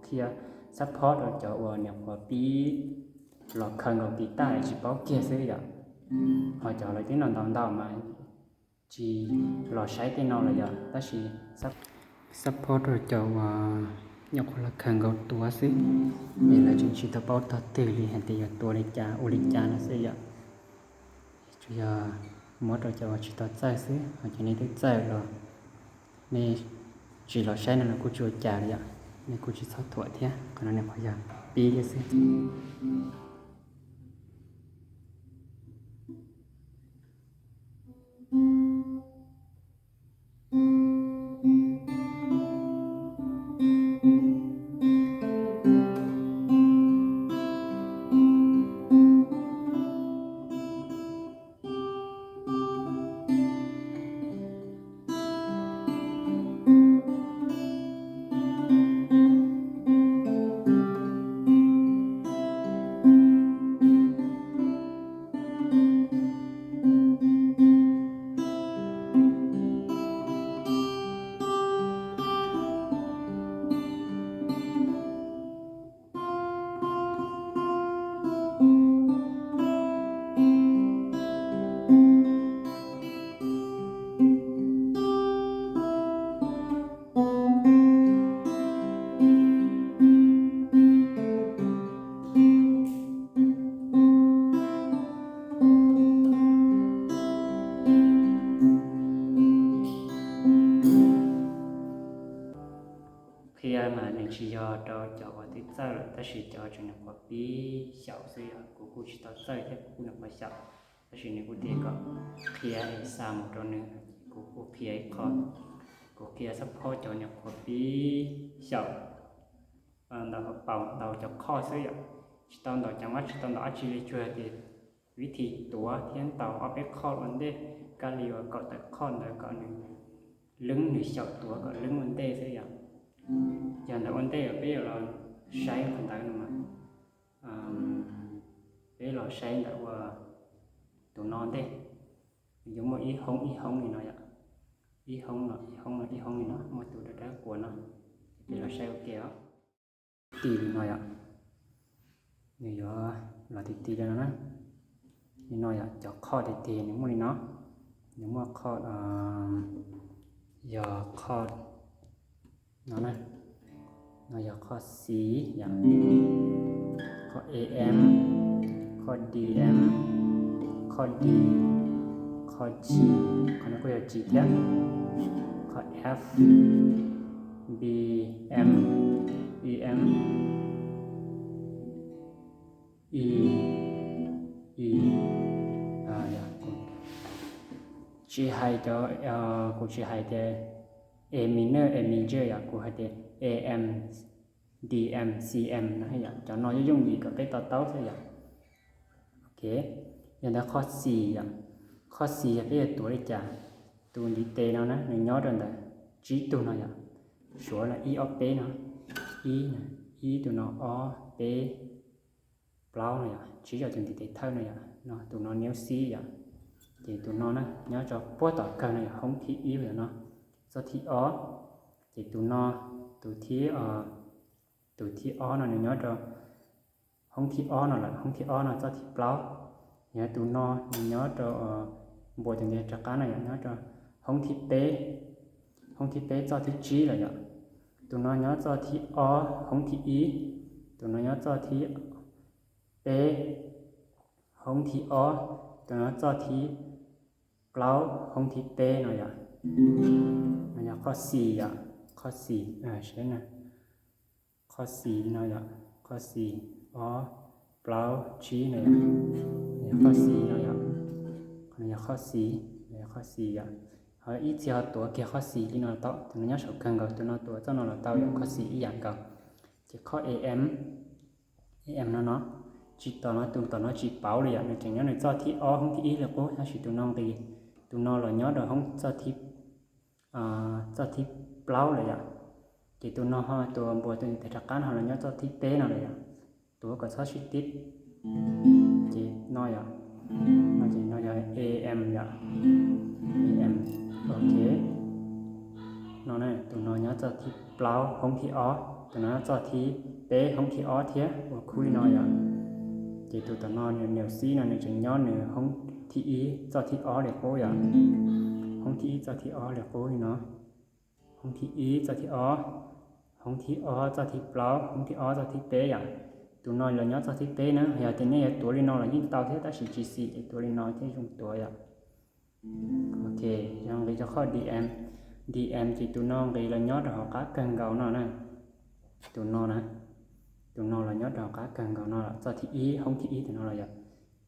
Qhia support rau cov uas nyuam qhuav pib los khaws nkaus tiv taj es tsis paub kiag xwb yom. Ho cov lawv twb noj ntau ntau mas tsis los saib tej no lawm yom, tab sis support rau cov uas nyuam qhuav los khaws nkaus tuav xwb, es lawv tseem tsis tau paub tog twg li hais tias yuav tuav li cas ua li cas no xwb yom. Tsuas yog muab rau cov uas tsis tau txawj xwb, ho cov nej twb txawj los nej tsis los saib no los kuj tsis ua cas li yom, nej kuj tsis txhob thuam thiab, qhov no nyuam qhuav yog pib thiab xwb. Qhia mas nws tsis yog rau cov uas twb txawj lawm, tab sis cov tseem nyuam qhuav pib xyaum xwb yom. Kuv kuj tsis tau txawj thiab, kuv kuj nyuam qhuav xyaum, tab sis nws kuj tias kom qhia es xa mus rau nws, kuv kuj qhia ib qho. Kuv qhia support cov nyuam qhuav pib xyaum ntaus paus ntaus cov chord xwb yom, tsis tau ntaus cov vaj, tsis tau ntaus dab tsi li, tsuas tias vib thi tuav thiab ntaus ob peb chord ua ntej, kab li uas kom tawm chord ntawd kom nws leeb, nws xyaum tuav kom leeb ua ntej xwb yom. Yog ntawd ua ntej peb yuav los saib qhov ntawd no mas, peb los saib ntawm uas tus no ntej, nws yuav muaj ib hoob ib hoob li no yom, ib hoob no ib hoob no ib hoob li no, muaj tus dawb dawb quas no, peb los saib ua ke os. Ti li no yom, nws yuav los ti ti li no na. Li no yom, cov chord tiag tiag nws muaj li no, nws muaj chord, yog chord no na, no yog chord C yom, chord A M, chord D M, chord D, chord G, qhov no kuj yog G thiab, chord F, B M, E M, E, E, tsis hais cov, kuv tsis hais tias A minor, A major yom, kuv hais tias A M, D M, C M no yom, cov no yooj yooj yim kom peb to taub xwb yom. Ok, yog ntawd chord C yom, chord C yog peb yuav tuav li cas? Tus ntiv tes no na nws nyob rau ntawm tsib tug no yom, suav no ib ob peb no, ib, ib tus no ob peb plaub no yom, tsib yog tus ntiv tes thawj no yom, no tus no niv xib yom, ces tus no na nyob rau puag tom kawg no yom, hoob thib ib lawm no, txoj thib ob, ces tus no, tus thib, tus thib ob no nws nyob rau hoob thib ob no lawm, hoob thib ob no txoj thib plaub, yog tus no nws nyob rau, npuas tus ntiv rov qab no yom, nyob rau hoob thib peb, hoob thib peb txoj thib tsib lawm yom, tus no nyob txoj thib ob hoob thib ib, tus no nyob txoj thib peb hoob thib ob, tus no txoj thib plaub hoob thib peb no yom, no yog chord C yom, chord C, seb na, chord C no yog chord C, ob, plaub, tsib no yom, yog chord C no yom, qhov no yog chord C, yog chord C yom, ho ib txhia ho tuav kiag chord C li no los tau, tus no nyob saum kawg nkaus, tus no tuav txoj no los tau yom, chord C ib yam nkaus. Ces chord A M, A M no no, tsis tom no, tus tom no tsis paub li yom, nws tseem nyob nws txoj thib ob hoob thib ib li qub, tab sis tus no nqis, tus no los nyob rau hoob txoj thib, txoj thib plaub lawm yom, ces tus no ho tus npuas tus ntiv tes rov qab no ho los nyob txoj thib peb no lawm yom, tuav kom txhob sib tib, ces no yom, no ces no yog A M yom, A M, ok, no na tus no nyob txoj thib plaub hoob thib ob, Tus no txoj thib peb hoob thib ob thiab ua khub li no yom. Ces tus tom no nws niam xib no nws tseem nyob nws hoob thib ib txoj thib ob li qub yom. Hoob thib ib txoj thib ob li qub li no. Hoob thib ib txoj thib ob, hoob thib ob txoj thib plaub, hoob thib ob txoj thib peb yom. Tus no los nyob txoj thib peb na, yog tias nej yuav tuav li no los yeej tau thiab, tab sis tsis xis ces tuav li no thiaj zoo tuav yom. Ok, yog nqis rau qhov D M, D M ces tus no nqis los nyob rau hauv qab kawg nkaus no na. Tus no na, tus no los nyob rau hauv qab kawg nkaus no, txoj thib ib hoob thib ib tus no los yom.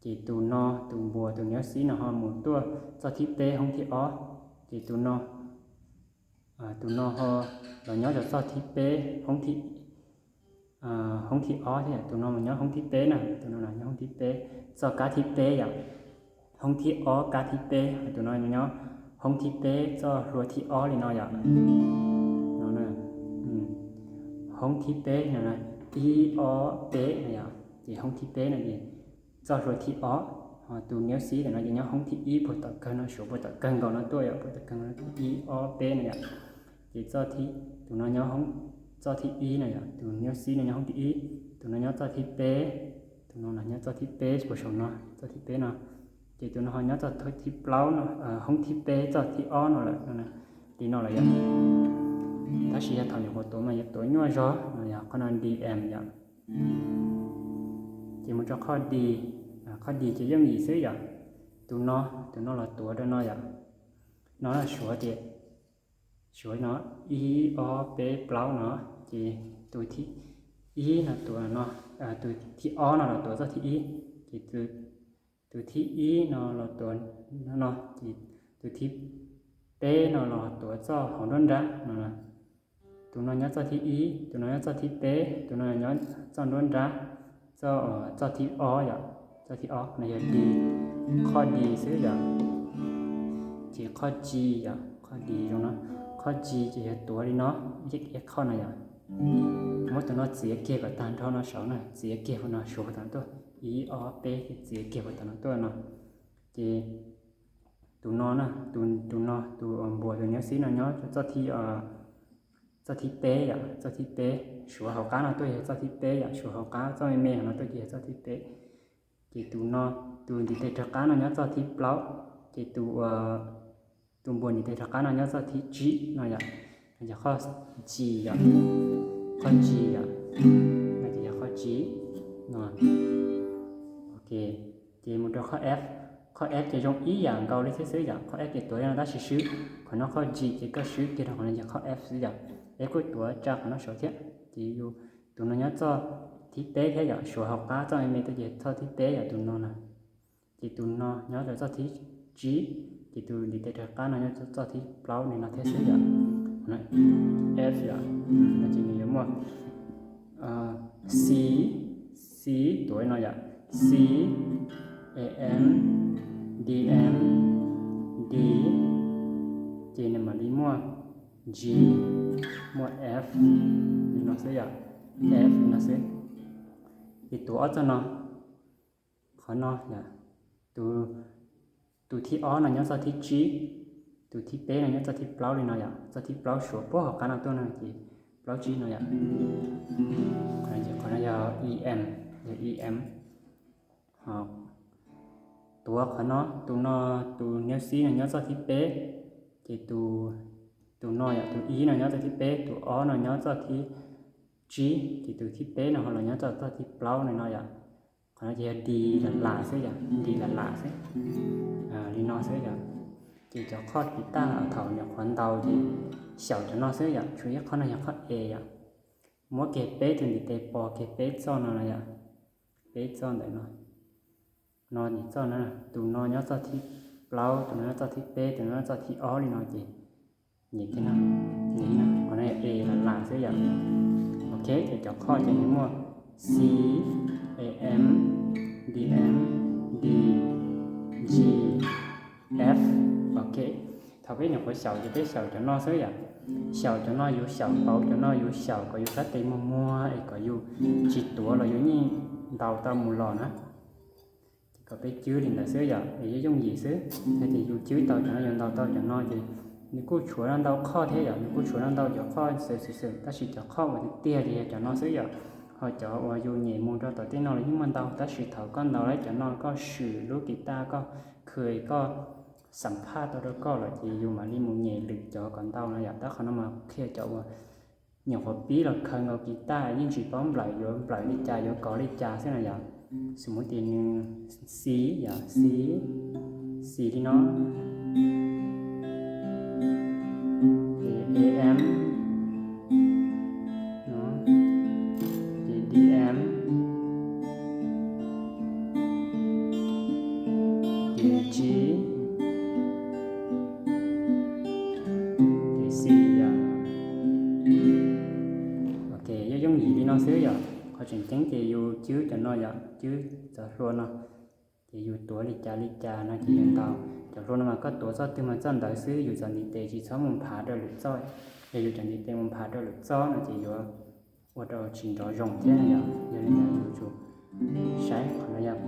Ces tus no, tus npuas tus niam xib no ho mus tuaj txoj thib peb hoob thib ob. Ces tus no, tus no ho los nyob rau txoj thib peb hoob thib, hoob thib ob thiab, tus no mus nyob hoob thib peb na, tus no los nyob hoob thib peb, txoj kab thib peb yom. Hoob thib ob kab thib peb, tus no nyob hoob thib peb txoj hlua thib ob li no yom. No, hoob thib peb no, ib ob peb no yom. Ces hoob thib peb no ces txoj hlua thib ob, ho tus niam xib ntawm no ces nyob hoob thib ib puag tom kawg no, Suav puag tom kawg nkaus no tuaj yom, puag tom kawg nkaus no, ib ob peb no yom. Ces txoj thib, tus no nyob hoob, txoj thib ib no yom, tus niam xib no nyob hoob thib ib, tus no nyob txoj thib peb, tus no los nyob txoj thib peb puag saum no, txoj thib peb no. Ces tus no ho nyob txoj thib plaub no, hoob thib peb txoj thib ob no lawm no, li no lawm yom. Tab sis yog thaum nyuam qhuav tuav mas yuav tuav nyuaj zog no yom, qhov no D M yom. Ces mus rau qhov D, qhov D ces yooj yim xwb yom. Tus no, tus no los tuav rau no yom. No suav tias, suav no ib ob peb plaub no, ces tus thib ib no tuav no, tus thib ob no los tuav txoj thib ib, ces tus thib ib no los tuav no, ces tus thib peb no los tuav txoj hauv nruab nrab no. Tus no nyob txoj thib ib, tus no nyob txoj thib peb, tus no nyob txoj nruab nrab, txoj, txoj thib ob yom, txoj thib ob no yog D, qhov D xwb yom. Ces qhov G yom, qhov D zoo no, qhov G ces yog tuav li no, ib qhov no yom. Muab tus no txiav kiag kom tag nrho no saud na, txiav kiag puag no suav puag tom no tuaj, ib ob peb ces txiav kiag puag tom no tuaj no. Ces tus no na, tus no tus npuas tus niam xib no nyob txoj thib, txoj thib peb yom, txoj thib peb, suav hauv qab no tuaj yog txoj thib peb yom, suav hauv qab txoj me me hauv no tuaj ces yog txoj thib peb. Ces tus no, tus ntiv tes rov qab no nyob txoj thib plaub, ces tus, tus npuas ntiv tes rov qab no nyob txoj thib tsib no yom. Yog qhov G yom, qhov G yom, no ces yog qhov G no. Ok, ces mus rau qhov F. Qhov F ces zoo ib yam nkaus li thiab xwb yom, qhov F ces tuav li no tab sis swb qhov no, qhov G ces koj swb kiag rau qhov no ces qhov F xwb yom. F kuj tuav tsa qhov no saud thiab. Ces yus, tus no nyob txoj thib peb thiab yom, suav hauv qab txoj me me tuaj ces txoj thib peb yom, tus no na. Ces tus no nyob rau txoj thib tsib, ces tus ntiv tes rov qab no nyob txoj thib plaub li no thiab xwb yom. F yom, no ces nws yuav muaj C, C tuav li no yom, C, A M, D M, D, ces nws mam li muaj G, muaj F li no xwb yom, F li no xwb. Ces tuav ob txoj no, qhov no, tus thib ob no nyob txoj thib tsib, tus thib peb no nyob txoj thib plaub li no yom, txoj thib plaub suav puag hauv qab no tuaj no ces plaub tsib no yom. Qhov no yog E M, yog E M. Tuav qhov no, tus no, tus niam xib no nyob txoj thib peb, ces tus no yom, tus ib no nyob txoj thib peb, tus ob no nyob txoj thib tsib, ces tus thib peb no ho los nyob txoj, txoj thib plaub no no yom. Qhov no ces yog D lam lam xwb yom, D lam lam xwb, li no xwb yom. Ces cov qhoj kiv taj thaum nyuam qhuav ntaus ces xyaum cov no xwb yom, tshuav ib qhoj no yog qhoj E yom. Muab kiag peb tus ntiv tes pos kiag peb txoj no no yom, peb txoj ntawm no, no nim txoj na, tus no nyob txoj thib plaub, tus no nyob txoj thib peb, tus no nyob txoj thib ob li no ces nyem kiag no, nyem no, qhov no yog E lam lam xwb yom. Ok, ces cov qhoj ces nws muaj C, A M, D M, D, G, F. Ok, thaum peb nyuam qhuav xyaum ces peb xyaum cov no xwb yom. Xyaum cov no yus xyaum pauv cov no, yus xyaum kom yus sab tes muag muag es kom yus tsis tuav los yus yeej ntaus tau mus los na. Ces kom peb cwb li ntawd xwb yom, es yooj yooj yim xwb. Yog tias yus cwb tau cov no, yus ntaus tau cov no ces Nws kuj tshuav ntau qhoj thiab yom, nws kuj tshuav ntau cov qhoj xwm xwm xwm, tab sis cov qhoj uas tiag tiag ces yog cov no xwb yom. Ho cov uas yus nyem mus rau tom tej no los yeej muaj ntau, tab sis thaum koj ntaus lawm cov no koj swm lub kis tas koj khw koj xam phaj tau rau koj lawm ces yus mam li mus nyem lwm cov kom ntau no yom. Tab qhov no mas qhia cov uas nyuam qhuav pib los khaws nkaus kis tas yeej tsis paub nplawm yuav nplawm li cas yuav kov li cas xwb no yom. Xws li tias nws C yom, C, C li no, ces A M, ces D M, ces G, ces C yom. Ok, yooj yooj yim li no xwb yom. Qhov tseem ceeb ces yus cwb cov no yom, cwb cov hlua no, ces yus tuav li cas li cas no ces yuav ntau. Cov hlua no mas koj tuav txoj twg mas txoj ntawd xwb, yus cov ntiv tes tsis txhob mus nphav rau lwm txoj. Yog yus cov ntiv tes mus nphav rau lwm txoj no ces yuav ua rau tsis nrov zoo thiab no yom. Yog li ntawd yus tsum saib qhov no yog